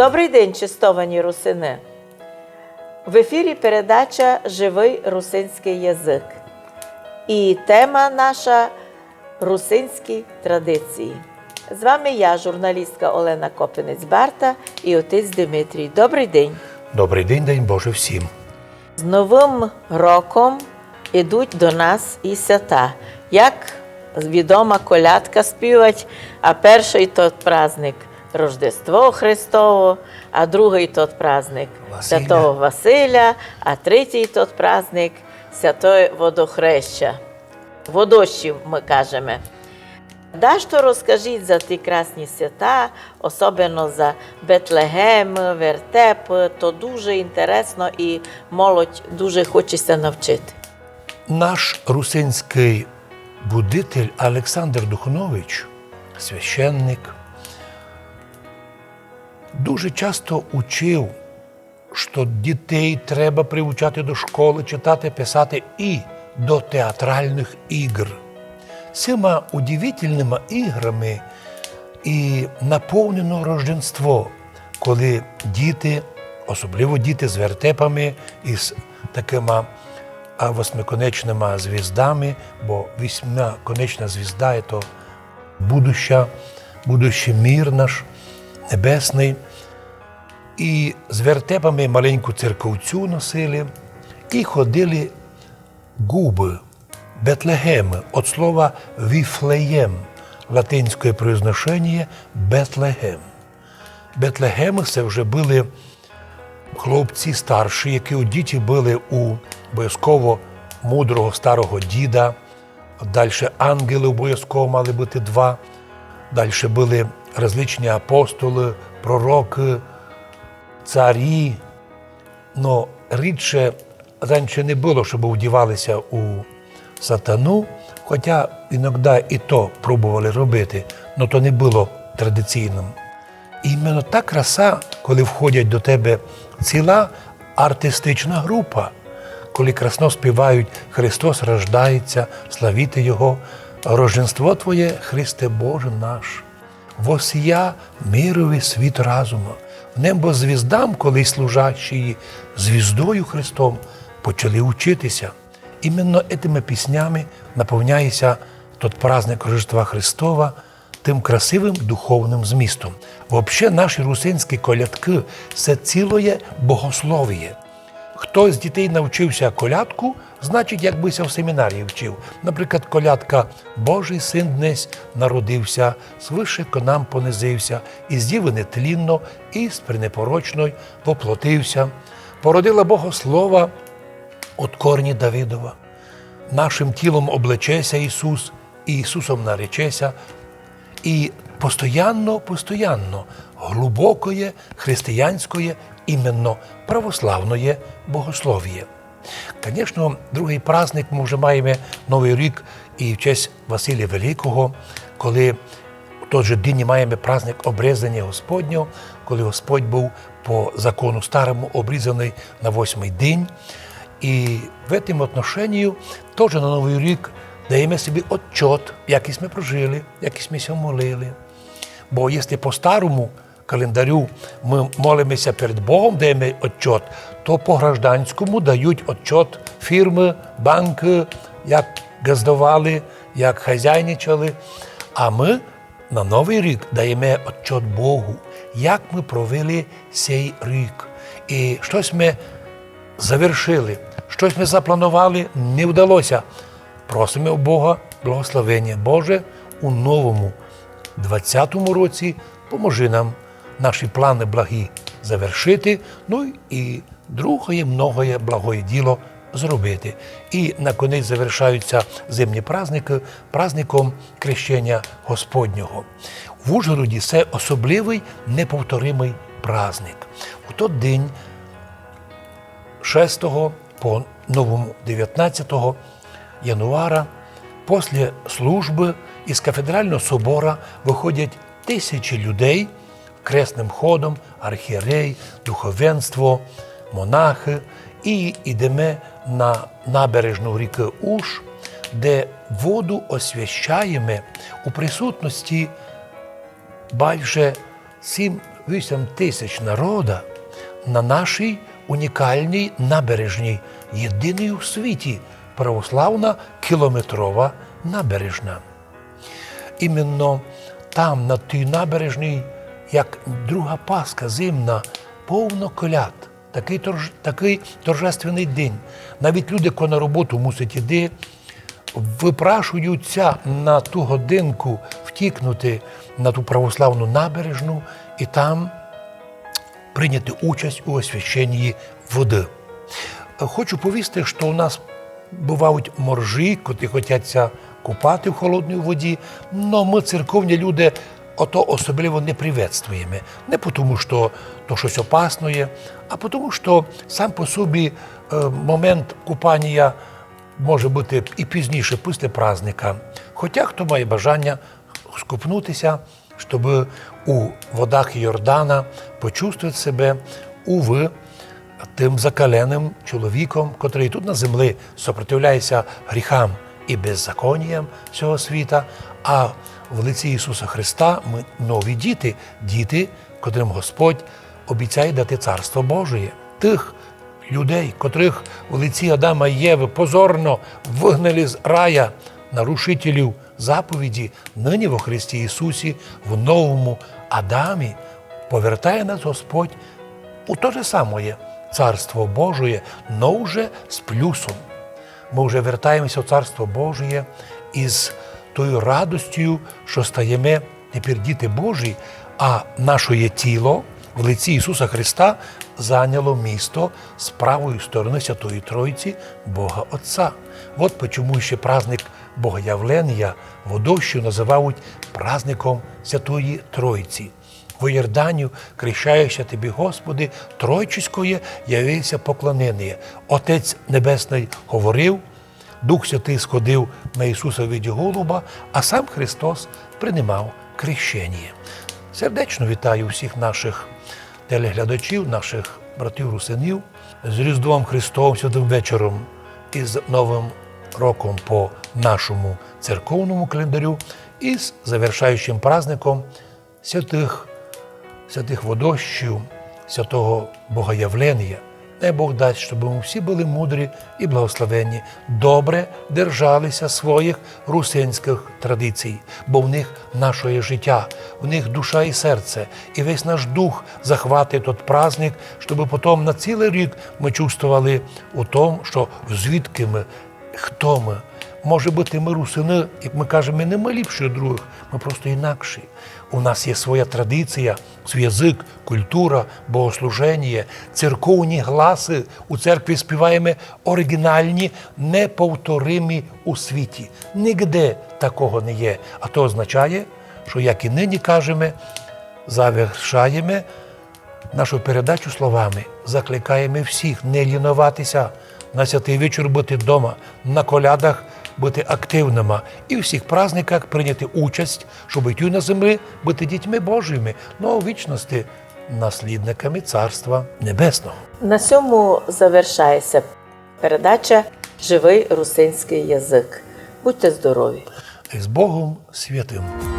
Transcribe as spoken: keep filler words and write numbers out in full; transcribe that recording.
Добрый день, честовані русины! В ефірі передача «Живый русинськый язык». І тема наша — русинські традиції. З вами я, журналістка Олена Копинець-Барта, і отець Димитрій. Добрый день! Добрый день, день Божий всім! З Новым роком ідуть до нас і свята. Як відома колядка співать, а першый тот праздник — Рождество Христово, а другый тот праздник — Василя. Святого Василя, а третій тот праздник — Святоє Водохреща. Водощів мы кажеме. Дашто розкажіть за ті красні свята, особенно за Бетлегемы, вертепы, то дуже інтересно і молодь дуже хоче ся навчити. Наш русинськый будитель Александр Духнович, священник, дуже часто учив, што дітей треба приучати до школы читати, писати і до театральных ігр. Сима удивительныма іграми і наповнено Рожденство, коли діти, особливо діти з вертепами і з такыма, а, восьмиконечныма звіздами, бо восьмиконечна звізда — то будуща, будущий мір наш небесный, і з вертепами маленьку церковцю носили, і ходили ґубы, Бетлегемы, од слова Віфлеєм, латинськоє произношеніє Бетлегем. Бетлегемы — се вже были хлопці старші, які одіті были у обовязково мудрого старого діда, дальше ангелы обовязково мали быти два, дальше были различні апостолы, пророкы, царі. Но рідше раніше не было, щоб вдівали ся у сатану, хотя іноді і то пробовали робити, но то не было традиційным. І іменно та краса, коли входять до тебе ціла артистична група, коли красно співають: «Христос рождається, славіте Його, Рождество Твоє, Христе Боже наш». Восія мирови світ разума. В небо звіздам, колись служащі звіздою Христом, почали учити ся. Іменно етыма піснями наповняє ся тот праздник Рождества Христова тым красивым духовным змістом. Вообще, наші русинські колядкы — се цілоє богословіє. Хто з дітей навчив ся колядку, значить, якбы ся в семінарії вчив. Наприклад, колядка: «Божий Син днесь народився, свыше к нам понизився, из дівы нетлінно, из пренепорочной воплотився. Породила Богослова от корні Давидова. Нашим тілом облечеся Ісус, і Ісусом наречеся». І постоянно, постоянно глубокоє християнськоє, іменно православноє богословіє. Конечно, другый праздник, мы вже маєме Новый рік і в честь Василія Великого, коли в тот же день маєме праздник Обрезаня Господнього, коли Господь быв по закону старому обрізаный на восьмый день. І в этом отношению тоже на Новый рік даєме собі отчет, як сьме прожили, як сьме ся молили. Бо если по старому календарю мы молиме ся перед Богом, даєме отчет, то по гражданському дають отчет фірмы, банкы, як ґаздовали, як хазяйничали. А мы на Новый рік даєме отчет Богу, як мы провели сей рік. І што сьме завершили, што сьме заплановали, не вдало ся. Просиме у Бога благословеня: Боже, у новому двадцятому році поможи нам наші планы благі завершити, ну і другоє многоє благоє діло зробити. І наконець завершають ся зимні праздникы праздником Крещеня Господнього. В Ужгороді се особливый, неповторимый праздник. У тот день, шестого по новому, девятнадцятого януара, после службы из кафедрального собора выходять тисячі людей кресным ходом: архієрей, духовенство, монахы, і ідеме на набережну рікы Уж, де воду освящаєме у присутности байже сім Вісім тисяч народа на нашій унікальній набережній, єдиній у світі православна кілометрова набережна. Іменно там, на тій набережній, як друга Пасха зимна, повно коляд. Такий торж-, такий торжественний день. Навіть люди, котрі на роботу мусять іти, выпрашуються на ту годинку втікнути на ту православну набережну і там прийняти участь у освяченні воды. Хочу повісти, што у нас бывають моржі, котрі хотять ся купати в холодній воді, но мы, церковні люди, ото особливо не приветствуєме. Не потому, што то штось опасноє, а потому, што сам по собі, е, момент купанія може быти і пізніше, після праздника. Хотя хто має бажаня скупнути ся, щоб у водах Йордана почувствовать себе увы тым закаленым чоловіком, котрый тут на землі сопротивляє ся гріхам і беззаконіям сього світа, а в лиці Ісуса Христа мы нові діти, діти, котрым Господь обіцяє дати Царство Божоє. Тых людей, котрых в лиці Адама і Євы позорно выгнали з рая, нарушителів заповіді, нині во Христі Ісусі, в новому Адамі, повертає нас Господь у то же самоє Царство Божоє, но вже з плюсом. Мы вже вертаєме ся в Царство Божоє із тою радостю, што стаєме тепер діти Божі, а нашоє тіло в лиці Ісуса Христа зайняло місто з правої стороны Святої Тройці, Бога Отця. Вот почему ще праздник Богоявленія водощу называють праздником Святої Тройці. В Йорданію крещає ся Тебі, Господи, тройчиськоє явив ся поклоненіє. Отець Небесный говорив, Дух Святый сходив на Ісуса в виді голуба, а сам Христос принимав крещеніє. Сердечно вітаю всіх наших телеглядачів, наших братів русинів з Різдвом Христовим, Святым вечором і з Новым роком по нашому церковному календарю і з завершаючим праздником святых, святых водощів, святого Богоявленія. Най Бог дасть, щоб мы всі были мудрі і благословенні, добре держали ся своїх русинськых традицій, бо в них нашоє життя, в них душа і серце, і весь наш дух захватить тот праздник, щоб потом на цілый рік мы чувствовали у том, што звідки мы, хто мы. Може быти, мы русины, як мы кажеме, не мы ліпші од другых, мы просто інакші. У нас є своя традиція, свій язык, культура, богослуженіє, церковні гласы. У церкві співаєме оригінальні, неповторимі у світі. Нигде такого не є. А то означає, што, як і нині кажеме, завершаєме нашу передачу словами: закликаєме всіх не ліновати ся, на святый вечір быти дома, на колядах быти активныма і в всіх праздниках прийняти участь, щоб і туй на землі быти дітьми Божыми, но а у вічности наслідниками Царства Небесного. На сьому завершає ся передача «Живый русинськый язык». Будьте здорові! І з Богом святым!